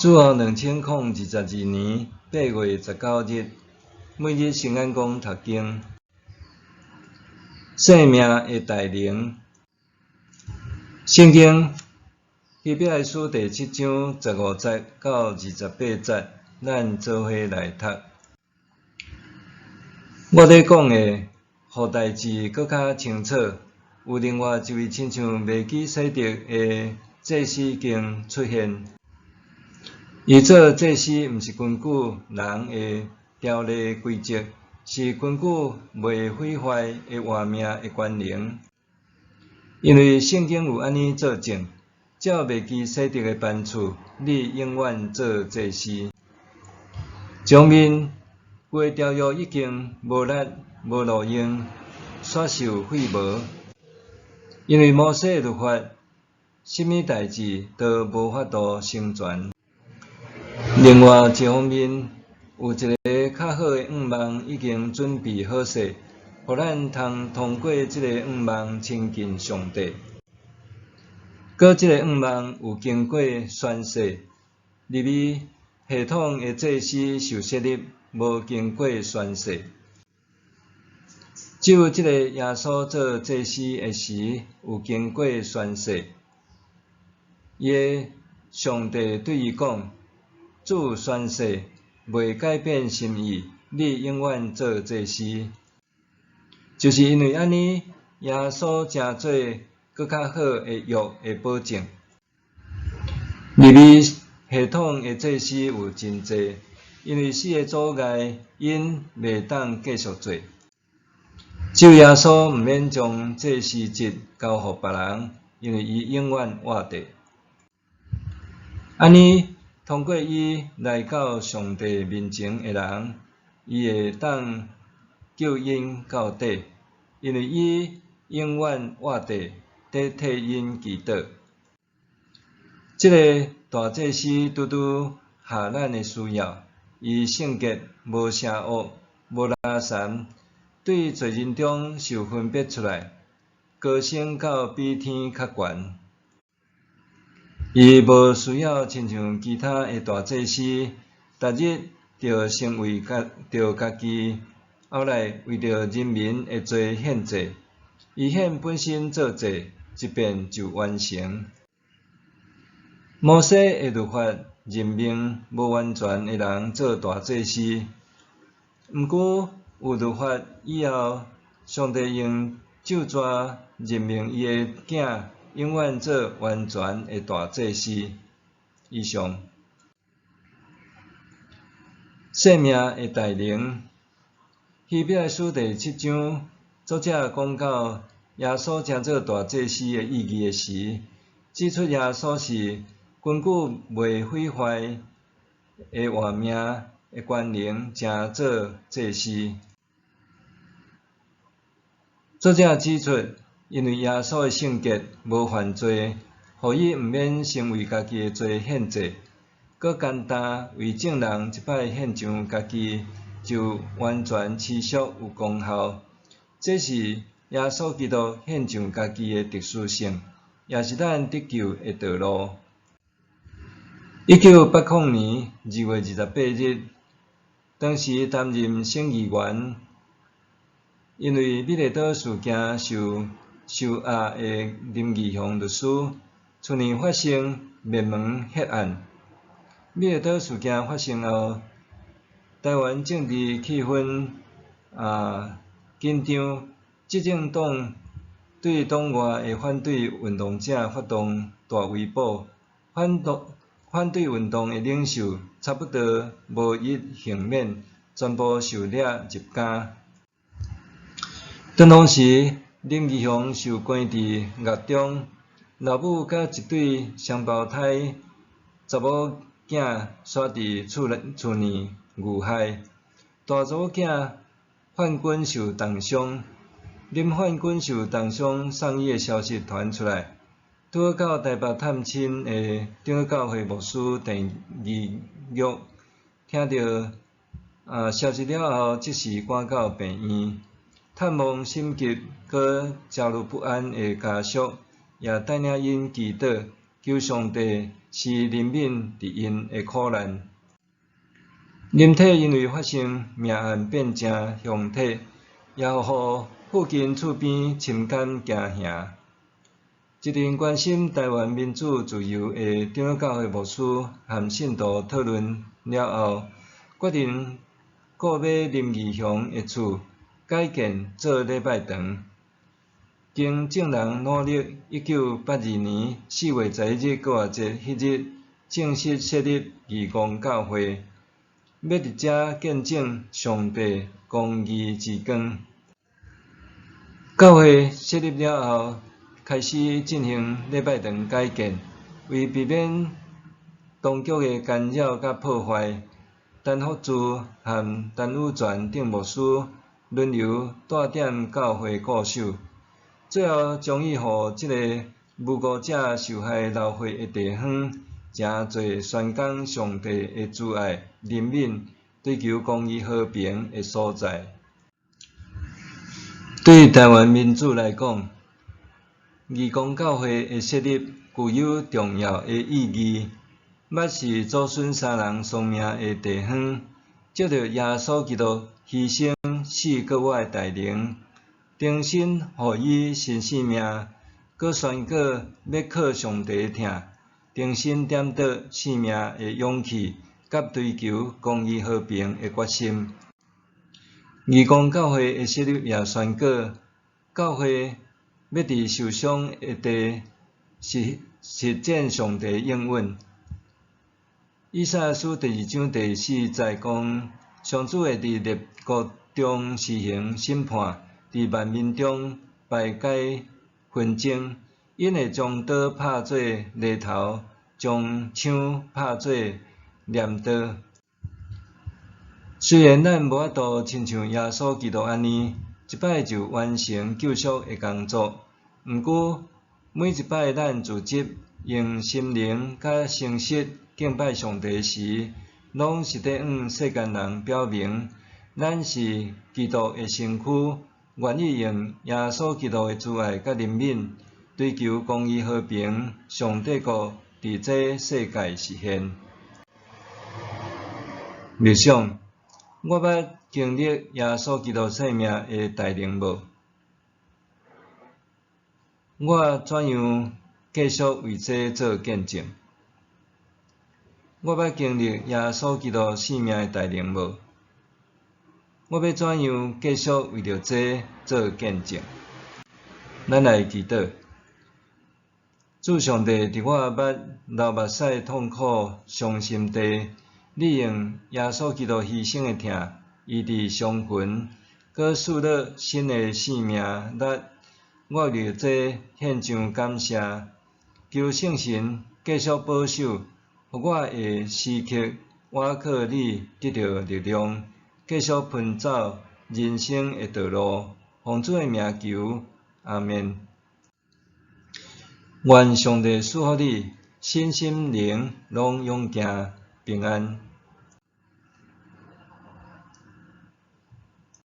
主後2022年8月19日，每日聖眼光讀經，生命的大能。聖經希伯來書第七章15節到28節，咱做伙來讀。我咧講的，予代誌閣較清楚。有另外一位親像麥基洗德的祭司已經出現。伊做祭司，毋是根據人的條例規則，是根據袂毀壞的活命的權能。因為聖經有按呢做證：照麥基洗德的班次，你永遠做祭司。一方面，舊的條約已經無力、無路用，煞受廢無。因為摩西的律法，啥物代誌都無法度成全。另外一方面，有一个較好的向望已經準備好勢，予咱通通過這个向望親近上帝。閣這个向望有經過宣誓，利未系統的祭司受設立，無經過宣誓。只有這个耶穌做祭司的時，有經過宣誓。伊的上帝對伊講：主宣誓，袂改變心意，你永遠做祭司。就是因為按呢，耶穌成做閣較好的約的保證。利未系統的祭司有真濟，因為死的阻礙，𪜶袂當繼續做。只有耶穌毋免將祭司職交予別人，因為伊永遠活著。按呢，通過伊來到上帝面前的人，伊會當救𪜶到底，因為伊永遠活著，佇替𪜶祈禱。這个大祭司拄拄合咱的需要，伊聖潔，無邪惡，無垃圾，對罪人中受分別出來，高升到比天較懸。伊無需要親像其他的大祭司，逐日著成為家著家己，後來為著人民的罪獻祭。伊獻本身做祭，一遍就完成。摩西的律法任命無完全的人做大祭司，毋過有律法以後，上帝用咒詛任命伊的囝永遠做完全的大祭司。以上，生命的大能，希伯來書第七章，作者講到耶穌成做大祭司的意義的時，指出耶穌是根據袂毀壞的活命的權能，成做祭司。作者指出，因為耶穌的聖潔無犯罪，予伊毋免先為家己的罪獻祭，閣單單為眾人一擺獻上家己，就完全持續有功效。這是耶穌基督獻上家己的特殊性，也是咱得救的道路。1980年2月28日，當時擔任省議員，因為美麗島事件受收押的林義雄律師，去年發生滅門血案。美麗島事件發生後，台灣政治氣氛緊張，執政黨對黨外的反對運動者發動大圍捕，反對運動的領袖差不多無一幸免，全部受掠入監。當時，林義雄受關佇獄中，老母佮一對雙胞胎查某囝煞佇厝內遇害，大查某囝范君受重傷。林范君受重傷送醫的消息傳出來，拄好到台北探親的長老教會牧師鄭義玉聽著消息了後，即時趕到病院探望心急閣焦慮不安的家屬，也帶領𪜶祈禱，求上帝是人民佇𪜶的苦難。林體因為發生命案變成凶體，也予附近厝邊深感驚嚇。一陣關心臺灣民主自由的長老教會牧師和信徒討論了後，決定購買林義雄的厝，改建做禮拜堂。經眾人努力，1982年4月11日復活節彼日，正式設立義光教會，欲佇遮見證上帝公義之光。教會設立了後，開始進行禮拜堂改建，為避免當局的干擾佮破壞，陳福柱和陳宇全等牧師輪流帶點教會顧守，最後終於予這个無辜者受害流血的地方，成做宣講上帝的慈愛、憐憫、追求公義和平的所在。對臺灣民主來講，義光教會的設立具有重要的意義。捌是祖孫三人喪命的地方，藉著耶穌基督犧牲死閣活的大能，重新賦予新生命，閣宣告欲靠上帝的疼，重新點著生命的勇氣，佮追求公義和平的決心。義光教會的設立也宣告，教會欲佇受傷的地實實踐上帝應允。以賽亞書第二章第四節講，上主會佇列國中施行審判，佇萬民中排解紛爭。𪜶會將刀拍做犁頭，將槍拍做鐮刀。雖然咱無法度親像耶穌基督按呢，一擺就完成救贖的工作，毋過每一擺咱組織用心靈佮誠實敬拜上帝時，攏是佇向世間人表明，咱是基督的身軀，願意用耶穌基督的慈愛佮憐憫，追求公義和平，上帝國佇這世界實現。默想，我捌經歷耶穌基督生命的大能無？我怎樣繼續為這做見證？我捌經歷耶穌基督生命的大能無？我欲怎樣繼續為著這做見證？咱來祈禱。主上帝，佇我捌流目屎痛苦傷心地，你用耶穌基督犧牲的疼，醫治傷痕，閣賜予新的生命力。我為著這獻上感謝，求聖神繼續保守，予我會時刻倚靠你，得著力量，繼續奔走人生的道路。奉主的名求，阿們。願上帝賜福你，身心靈攏勇健平安。